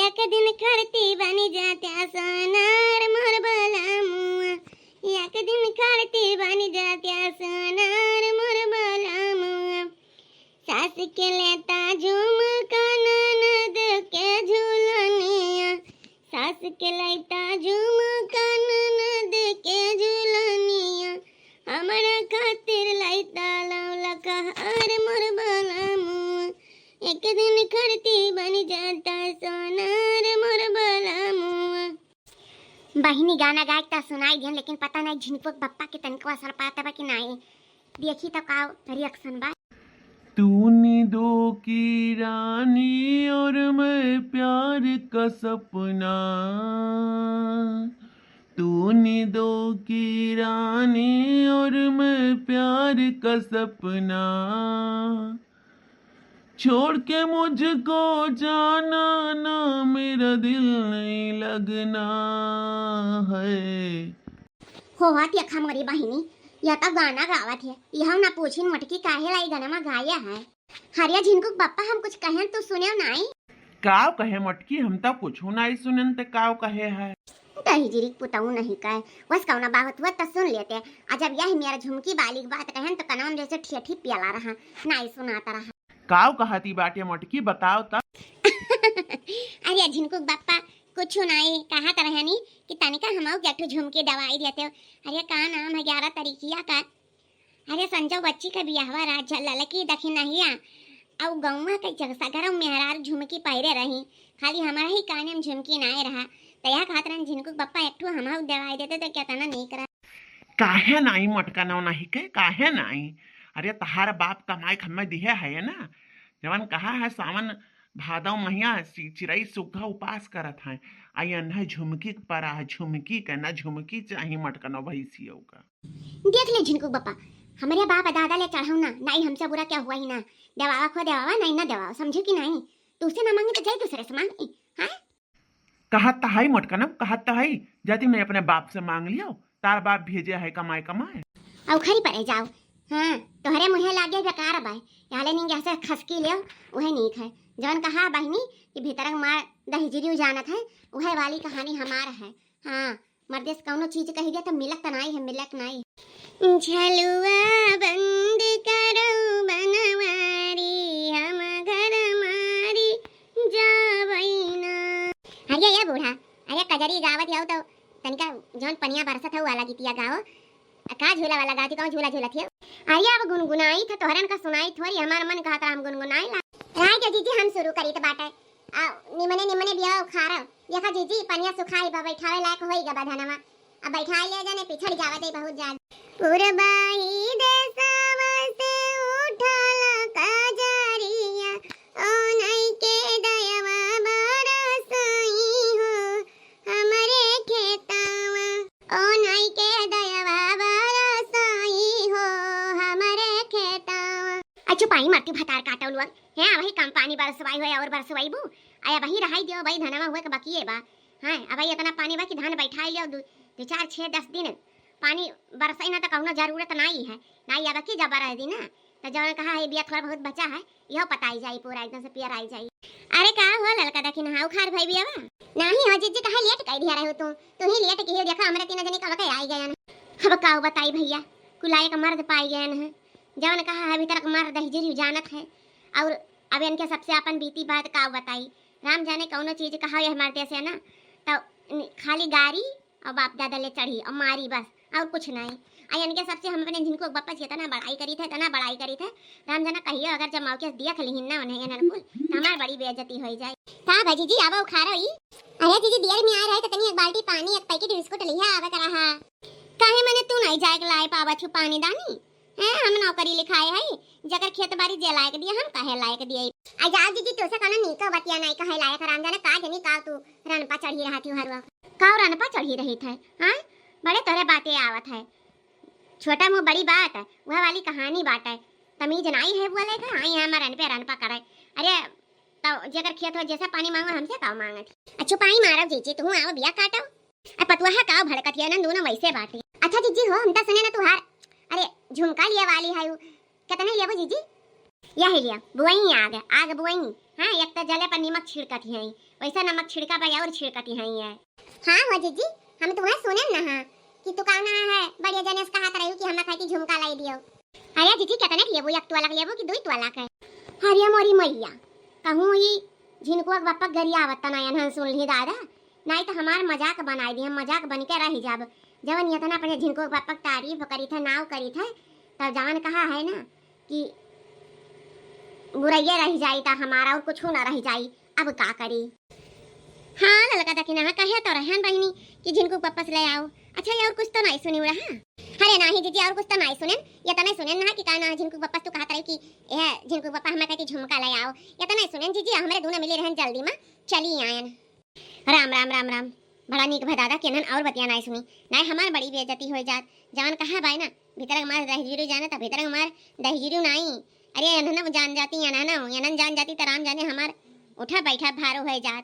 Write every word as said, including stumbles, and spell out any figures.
एक दिन खरती बनी जात्या सोनार मोर बलमुआ, एक दिन खरती बनी जात्या सोनार मोर बलमुआ। सास के लेता झुमका ननद के झुलनिया, सास के लेता झुमका ननद के झुलनिया, हमरा खातिर लेता लौलका हार मोर बलमुआ। एक दिन खरती बनी जात्या सोनार मोर बलमुआ। बहिनी गाना गाए के त सुनाई दिहन, लेकिन पता नहीं झिनकुक बप्पा के तनिको असर पाता बा कि नाई। देखी तो का reaction बा। तू नींदों की रानी और मैं प्यार का सपना, तू नींदों की रानी और मैं प्यार का सपना, छोड़ के मुझको जाना ना, मेरा दिल नहीं लगना है। हो, देखा मोरी बहिनी, यह तो गाना गावत है। यह ना पूछिन मोटकी काहे लाई गाना में गाया है। हरिया झिनकुक बप्पा, हम कुछ कहेन तू सुनेव नाई। काव कहे मोटकी, हम तो कुछ नाई सुनेन, ते काव कहे है। दहिजरी के पुतऊ नहीं कहे, बस कौना बात हुआ त सुन लेते। आ जब यह मेरा झुमकी बाली के बात कहेन तो कनवा में जैसे ठेठी पियला रहा, नाई सुनाता रहा। काव कहती बाटे मोटकी, बताओ त। अरे झिनकुक बप्पा, कुछ नाई, कहत रहनी कि तनिका हमऊ के एक ठो झुमकी दवाई देते। अरे का नाम है, ग्यारह तारीखिया का, अरे संजो बच्ची का बियाहवा रहा, झ-, ललकी दखिनहिया, अउ गौवा के जग सगरम मेहरारू झुमकी पहिरे रही, खाली हमारा ही काने में झुमकी नाई रहा। त यह कहत रहन झिनकुक बप्पा एक ठो हमऊ दवाई देते तो केतना नीक रहा। काहे नाई मोटका नौ नहीं के, काहे नाई? अरे तहार बाप कमाई खम्मे दिहे है ना, जवन कहा है सावन भादव महिया चि-, चिरई सुग्घा उपास करत है। आ यन्हे झुमकी के परा है, झुमकी के ना, झुमकी चाही मोटका नौ भैंसियों का। देख ले झिनकुक बप्पा, हमरे बाप दादा ले चढ़ऊ ना, नाई हमसे बुरा क्या हुआ ही ना। देवावा खो देवावा, नाई ना देवावा, समझे कि नाई? तुझसे ना मांगी तो जाई दूसरे से मांगी, हाँ? कहत त हई मोटका नौ, कहत त हई, जाती मैं अपने बाप से मांग लियो, तार बाप भेजे है कमाए कमाए। अउ खरी परे जाओ, हाँ, तोहरे मुँहे लागे बेकार बाय, याले निंगे हसे खसकी लियो, उहे नीक है। जवन कहा बहिनी कि भीतर के मार दहिजरी जानत है, उहे वाली कहानी हमार है। हाँ, मर्दे से कौनो चीज कही दिया तो मिलत त नाई है, मिलत नाई। झलुआ बंद करो बनवारी, हम घर मारी जावई ना। अरे ये बूढ़ा, अरे कजरी गावत जाओ तो तनिका जौन पनिया बरसत है वाला गीतिया गाओ। आ का झूला वाला गाती, कौन झूला झूलत है? अरे अब गुनगुनाई थे, तोहरन का सुनाई थोड़ी, हमार मन कहत रहा हम गुनगुनाई ला। राय के जीजी हम शुरू करी त बाटे। आ निमने निमने बिया उखाड़ा। देखा जीजी, पनिया सुखाई बा, बैठावे लायक होई गबा धनवा। अब बैठाई ले जाने, पिछड़ जावत है बहुत ज्यादा। पुरबाई देशवा से उठल कजरिया, ओ नाई के दयवा बरसई हो हमरे खेतवा। ओ नाई के दयवा बरसई हो हमरे खेतवा। अच्छा पाई मारती भतार काटल हुआ। हैं, अबही कम पानी बरसवाई होय और बरसवाईबू? आय अबही रहाई दियो भाई, धनवा हुए के बकिए बा। हैं, अबही इतना पानी बा कि धान बैठाई लियो दु, दु चार छः दस दिन। पानी बरसई ना त कौनो जरूरत नाई है। नाई अब की जब बरस दी ना, त जवन कहा है बिया थोड़ा बहुत बचा है, यह पताई जाई पूरा एकदम से पियर आई जाई। अरे का हो ललका देखी नहा उखार भाई बिया बा? नाही हो जीजी, काहे लेट कई दिया रहे हो तू? तू ही लेट की हो, देखा हमरे तीन जने कब के आई गए हैं। अब का बताई भैया, कुलाए का मर्द पाई गए हैं। जवन कहा है भीतर का मर्द दहिजरी जानत है। और अब इनके सबसे अपन बीती बात का बताई। राम जाने कौनो चीज कहा यह मर्दे से ना, तो खाली गारी और बाप दादा ले चढ़ी और मारी बस, और कुछ नहीं। आ इनके सबसे हम अपने झिनकुक बप्पा जी इतना बड़ाई करी थे, इतना बड़ाई करी थे। राम जाना कहियो अगर जब मौके से दिया खलिहिन ना उन्हें इन्हन कुल, तो हमार बड़ी बेइज्जती होई जाए। का बा जीजी, आवा उखारो ई। अरे जीजी, दियर में आ रहे तो तनी एक बाल्टी पानी, एक पैकेट बिस्कुट लिहा आवे करा हा। काहे मने तू नहीं जाए के लाए पावा छु पानी दानी? हैं, हम नौकरी लिखाए हई, जकर खेत बारी जे लायक दिए, हम काहे लायक दिए? आ जाओ जीजी, तोसे कौनो नीको बतिया नाई कहे लायक, राम जाने का जनी का तू रनपा चढ़ी रहत ही हरुआ। का रनपा चढ़ी रही थे? हाँ, बड़े तोरे बातें आवत है। छोटा मुँह बड़ी बात, वह वाली कहानी बाटे। तमीज नाई है बोले के, हाँ, यहाँ में रनपे रनपा करे। अरे, तो जेकर खेत हो, जैसे पानी मांगो, हमसे का मांगत ही? अच्छा, पाई मारब जीजी, तू आओ बिया काटो। आ पतुआ का भड़कत है ना, दोनों वैसे बाटे। अच्छा जीजी हो, हम तो सुने ना तुहार, अरे झुमका लिए वाली है उ, कितने लेबो जीजी? यही लिया, बुआई आग, आग बुआई। हाँ, एक तो जले पर नमक छिड़कत ही, वैसे नमक छिड़का पर और छिड़कत ही है। हाँ हो जीजी, हम तुम्हें सुने न हा कि तू कहना है, बड़े जने से कहत रही कि हमें खाती झुमका लाई दियो। अरे जीजी, कितने के लेबू, एक तोला के लेबू कि दुई तोला के? अरे मोरी मैया, कहूँ ई झिनकुआ के बप्पा गरियावत तना एनहन सुन ली दादा, नाहीं तो हमार मजाक बनाई दी, हम मजाक बन के रह जाब। जवन इतना अपने झिनकुआ के बप्पा के तारीफ करी थे, नाव करी थे, तब जवन कहा है ना कि बुरैया रह जाई ता हमारा और कुछ ना रह जाई, अब का करी? हाँ ललका दखिना, कहे तो रहन बहिनी कि झिनकू के बप्पा से ले आओ। अच्छा, ये और कुछ तो नहीं सुनी रहा? अरे नाही जीजी, और कुछ तो नहीं सुनेन, ये तो नहीं सुनेन ना कि का ना झिनकू के बप्पा से तू कहत रही कि यह झिनकू के बप्पा हमें कहती झुमका ले आओ, ये तो नहीं सुनेन जीजी, हमरे दूनो मिली रहन जल्दी में चली आयन। राम राम राम राम। बड़ा नीक भा दादा कि एनहन और बतिया नाई सुनी, नाई हमार बड़ी बेइज्जती हो जात। जवन कहा बाय ना, भीतर के मार दहिजरू जाने त भीतर के मार दहिजरू नाई। अरे एनहन जान जाती, एनहन, एनहन जान जाती त राम जाने हमार उठा बैठा भारो हो जात।